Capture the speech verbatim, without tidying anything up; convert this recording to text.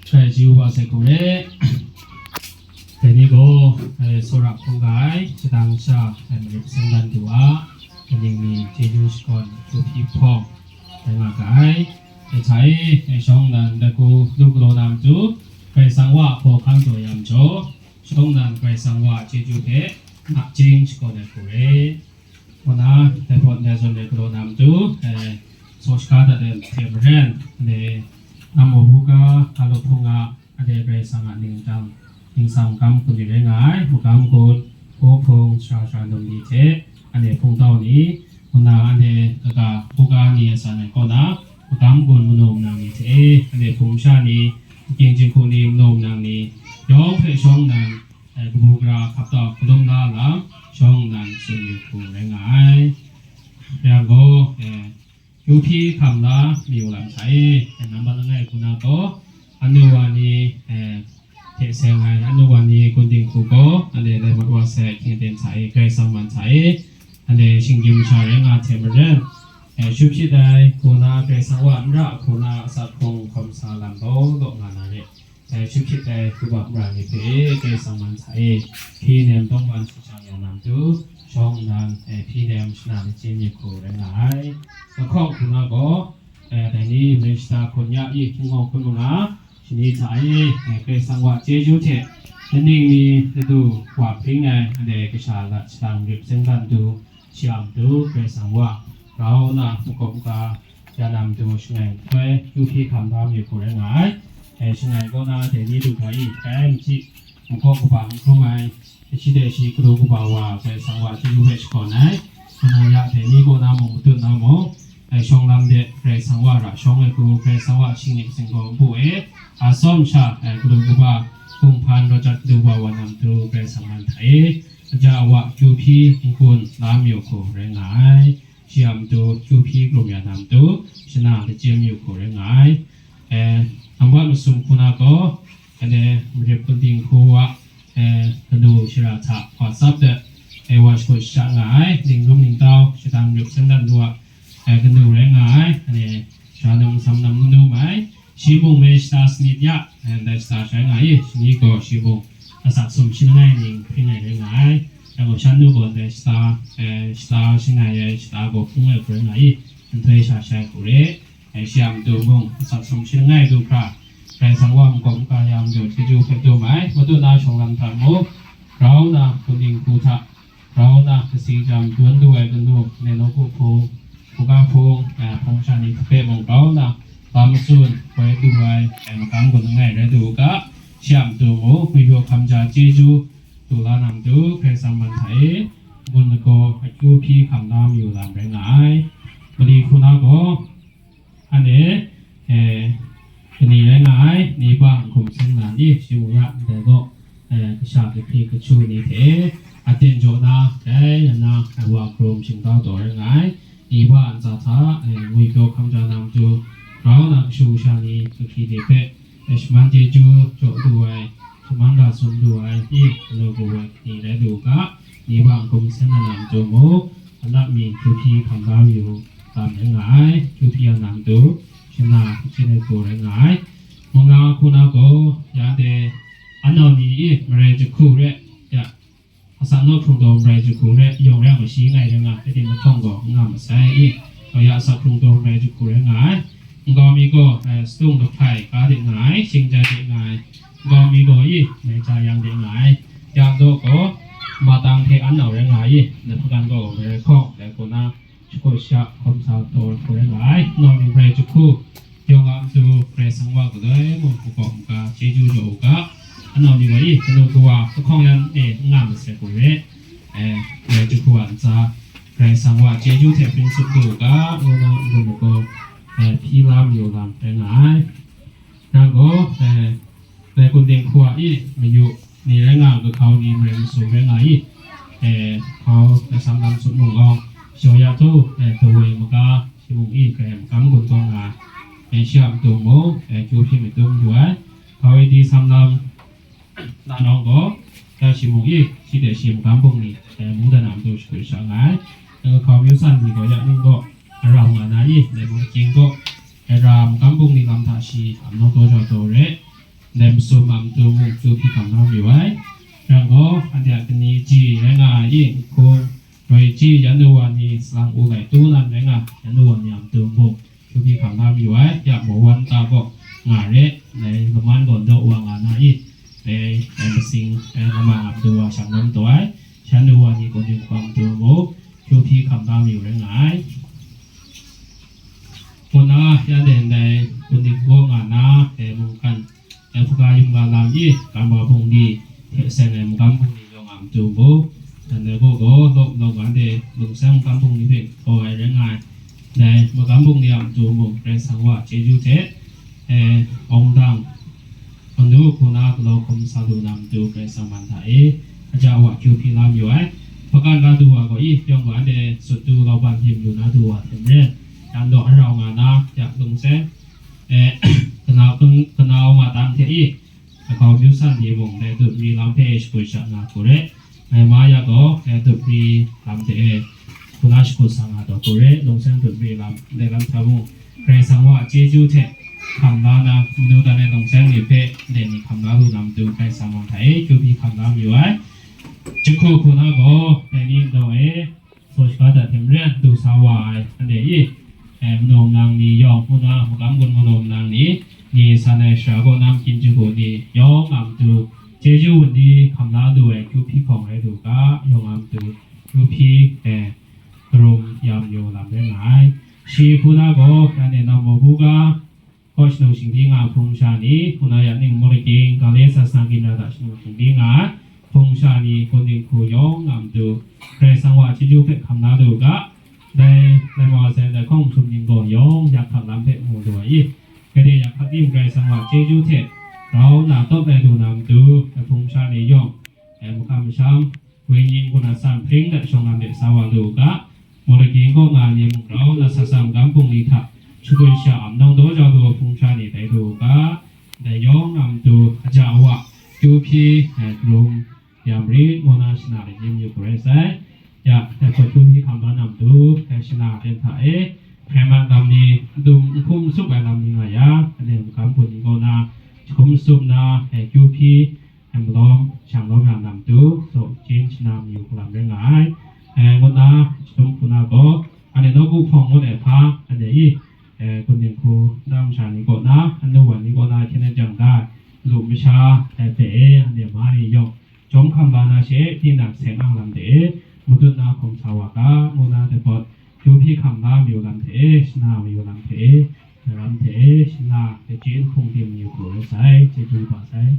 Shai ji u wa sai hku re. Dai ni gaw, eh, Sora hkungga ai, shadang sha, eh, marit seng dan du a, kaning ni chyeju shakawn hkrup hpawng, rai nga ga ai. Dai hta e, eh, shawng nnan dai hku lu galaw na matu, Karai Kasang wa hkaw hkan taw ya majaw, shawng nnan Karai Kasang wa chyeju hpe nachying shakawn ai hku re. Kaw na, dai hpawt ndai zawn e galaw na matu, eh, saw shaka dat ai hte maren, le, Namo Buga, Galo Hpung a, ade Karai Kasang a ningtang, ningsang magam gun ni rai nga ai, magam gun, Hpaw Hpung, Sara Sara Num ni hte, ane hpung tau ni, kaw na, ane kaga, Buga ni a san ai kaw na, magam gun manaw manang ni hte, ane hpung masha ni, king jinghku ni, manaw manang ni, yawng hpe shawng nnan, eh, kabu gara hkap tau hkalum la lam, shawng nnan tsun yu hku rai nga ai. Yang gaw, eh, Yu hpyi hkam la mayu lam hta e, eh, nambat langai hku na gaw, anu wa ni, eh, hte seng ai, anu wa ni gun dinghku gaw, ale lai mat wa sai hkying aten hta e, Karai Kasang man hta e, ale shinggyim masha rai nga hte maren, eh, shut hpyit ai, hku na Karai Kasang wa n ra hku na asak hkrung hkawm sa lam gaw law nga na re. Dai shut hpyit ai yubak mara ni hpe Karai Kasang man hta e hpyi nem tawngban shaja ya na matu, shawng nnan, eh, hpyi nem shana lachyim myit hku rai nga ai. Lahkawng hku na gaw, eh, dai ni Minista Hkun Ya i hpung hkawng hkun manga shani hta e, eh, Karai Kasang wa chyeju hte, kaning ni ladu wa hpring ai, ade kasha lat shadang rip seng dan du, shi a matu Karai Kasang wa grau na makawp maga ya na matu shangai nhtoi yu hpyi hkam da mayu hku rai nga ai. Eh, shangai kaw na dai ni du hkra i, dai nji makawp kaba n hkrum ai, shi dai shi galu kaba wa Karai Kasang wa chyeju hpe shakawn ai. Kaw na ya dai ni kaw na mung matut na mung, eh, shawng lam de Karai Kasang wa ra shawng ai hku, Karai Kasang wa shingni katsing gaw npu e, a tsawm sha, eh, galu kaba, hpung hpan rawt jat galu kaba wa na matu Karai Kasang man hta e, aja awa kyu hpyi n-gun la mayu hku rai nga ai. Shi a matu kyu hpyi krum ya na matu, shana lachyim yu hku rai nga ai. Eh, nambat masum hku na gaw, ane marit gun dinghku wa, eh, galu shara hta WhatsApp de, eh, wa shakut shaja nga ai, ning rum ning tau, shadang rip seng dan du a, eh, kanu rai nga ai, ane, sha num nsam nam n dum ai, shi mung me shata sanit ya, eh, ndai shata shai nga i, shani gaw shi mung asak sum shi langai ning hpring ai rai nga ai, yang gaw shan nu gaw ndai shata, eh, shata shangai ai, shata gaw hpung ai hku rai nga i, nhtoi sha shai hku re, eh, shi a matu mung asak sum shi langai du hkra, Karai Kasang wa makawp maga ya majaw chyeju hpe dum ai, madu na shawng lam hta mu, grau na, hpung dinghku hta, grau na, kasi jam dun du ai kanu, Neno Ku Hpung, Hpuga Hpung, eh, hpung sha ni hpe mung grau na, lam matsun, koi du ai, eh, magam gun langai rai du u ga, shi a matu mu, ngwi hpaw hkam ja chyeju, du la na matu, Karai Kasang man hta e, n-gun lagaw, akyu hpyi hkam la mayu lam rai nga ai. Mali hku na gaw, Ane, eh, kani rai nga ai, ni ba n-gun seng na ni, shi mu ya ndai gaw, eh, kasha kahpyi kachu ni hte, aten jaw na, dai na na, eh, wa hkarum shingtau taw rai nga ai, ni ba ntsa hta, eh, ngwi pyaw hkam ja na matu, grau na kashu kasha ni, kahpyi ni hpe, eh, shaman chyeju jaw du ai, shaman ga sum du ai, i, galaw gu ai, ni rai lu u ga, ni ba n-gun seng na na matu mu, a lap mi, kyu hpyi hkam la yu, lam rai nga ai, kyu hpyi a na matu, shana hpyi ai hku rai nga ai. Manga hku na gaw, ya de, anau ni i marai jahku re, ya, asak nawk hkrung taw marai jahku re, yawng re ai mashi ngai rai nga, rai timung gaw, n nga masai i, gaw ya asak hkrung taw marai jahku rai nga ai. Nkau mi gaw, eh, sadung lahpai ga de nga ai, shingtai de nga ai. Nkau mi gaw i, mai ja yang de nga ai. Ya daw gaw, matang hte anau rai nga ai i, na hpagan gaw marai hkawng, dai hku na, shakut sha hkawm sa taw hku rai nga ai. Anau ni marai jahku, yawng a matu Karai Kasang wa galoi mung hkawm ga chyeju jaw u ga, anau ni wa i, kanu kawa lahkawng yan e n nga masai hku re, eh, marai jahku a ntsa, Karai Kasang wa chyeju hte pring tsup du u ga, ngu na n-gun lagaw, eh, hpyi la mayu lam rai nga ai. Yang gaw, eh, dai Gun Dinghku a i mayu ni rai nga, kahkau ni marai masum rai nga i, eh, hkau lasam lam sut mung gaw, shaw ya htu, eh, dawai maga, shi mung i, grai magam gun taw nga, eh, shi a matu mung, eh, kyu hpyi madum yu ai, hkau i di sam lam, na nawng gaw, ya shi mung i, shi de shi magam bung ni, eh, mungdan a matu shakut sha nga ai. Yang kahkau myu san ni gaw, ya ning gaw, ara nga na i, dai mung king gaw, eh, ra magam bung ni lam hta shi, amnawng taw jau taw re, Nem sum a matu mung chyu hpyi hkam na mayu ai. Yang gaw, anhte a kani ji rai nga ai i, hkung roi ji yan nu wa ni salang u lai tu nan rai nga, yan nu wa ni a matu mung chyu hpyi hkam na mayu ai. Ya, mawan ta gaw nga re, dai laman gaw daw wa nga na i, dai, dai masing, dai lamang a matu wa shang nam taw ai, yan nu wa ni kaw ni hkam tu mung chyu hpyi hkam na mayu rai nga ai. Kaw na, ya den dai, kun ni gaw nga na, dai mungkan, dai hpuga yum ga lam i, kam wa bung ni, hte seng ai magam bung ni yawng a matu mung, dan dai gaw gaw, lawp lawp ga de, lungsang magam bung ni hpe htaw ai rai nga ai. Dai magam bung ni a matu mung, Karai Kasang wa chyeju hte, eh, awng dang, manu hku na galaw hkum sa lu na matu Karai Kasang man hta e, aja wa kyu hpyi la mayu ai. Hpakan ga du wa gaw i, yawng ga de sut du lauban hpyi mayu na du wa hte maren, yan daw arau nga na, ya lungseng, eh, kana, kana wa nga tang hte i, akau myu san ni mung dai dut mari lam hpe shakut sha nga hku re. Ngai ma ya gaw, dai dut mari lam hte e, hku na shakut sa nga taw hku re, lungseng dut mari lam, dai lam hta mung, Karai Kasang wa chyeju hte hkam la na, manu dan ai lungseng ni hpe, dai ni hkam la lu na matu Karai Kasang man hta e, kyu hpyi hkam la mayu ai. Jahku hku na gaw, dai ni ntaw e, Soshika hta hte maren du sa wa ai, anhte i, eh, manaw nang ni yawng hku na, magam gun manaw nang ni, ni san ai sara kaw na makin jahku ni yawng a matu, chyeju wunli hkam la lu ai kyu hpyi hkawng rai lu ga, yawng a matu, kyu hpyi, eh, karum ya mayu lam rai nga ai. Shi hku na gaw, anhte nawm mabu ga, Kaw shanung shingbyi nga ai hpung sha ni, hku na ya ning Mawlaking, Gale Sasana Ginra hta shanung shingbyi nga ai hpung sha ni, kun dinghku yawng a matu, Karai Kasang wa chyeju hpe hkam na lu ga, dai, dai mawa sai ndai hkawng htum ning gaw yawng yak hkak lam hpe mu lu ai i, gade yak hkak tim Karai Kasang wa chyeju hte, grau na tawt ai lu na matu, dai hpung sha ni yawng, dai makam masham, Wenyin kaw na san hpring dat shawng lam de sa wa lu u ga, Mawlaking kaw nga ai ni mung grau na sa sam gam hpung ni hta, shakut sha am nang daw jau lu ai hpung sha ni tai lu u ga, dai yawng a matu aja awa, kyu hpyi, eh, karum, ya marit, ngu na shana yin yu hku rai sai. Ya, dai hpawt kyu hpyi hkam la na matu, dai shana ten hta e, hkrai ma lam ni, dum n hkum n sup ai lam ni nga yang, anhte magam hpun ni kaw na, jahkum sup na, eh, kyu hpyi, eh, malawm, shang lawm ya na matu, so, chin shana mayu hku lam rai nga ai. Eh, ngut na, chyum hku na gaw, anhte nawku hpawng ngut ai hpa, anhte i, eh, kun dinghku, ndam sha ni kaw na, anu wan ni kaw na, hkyen jang da, lu masha, eh, hpe e, anhte ma ni yawng, jawm hkam la na she, tinang seng ang lam hte e, matut na hkawm sa wa ga, ngu na dai pawt, kyu hpyi hkam la mayu lam hte e, shana mayu lam hte e, lam hte e, shana, dai chin hpung tim mayu hku rai sai, chyeju kaba sai.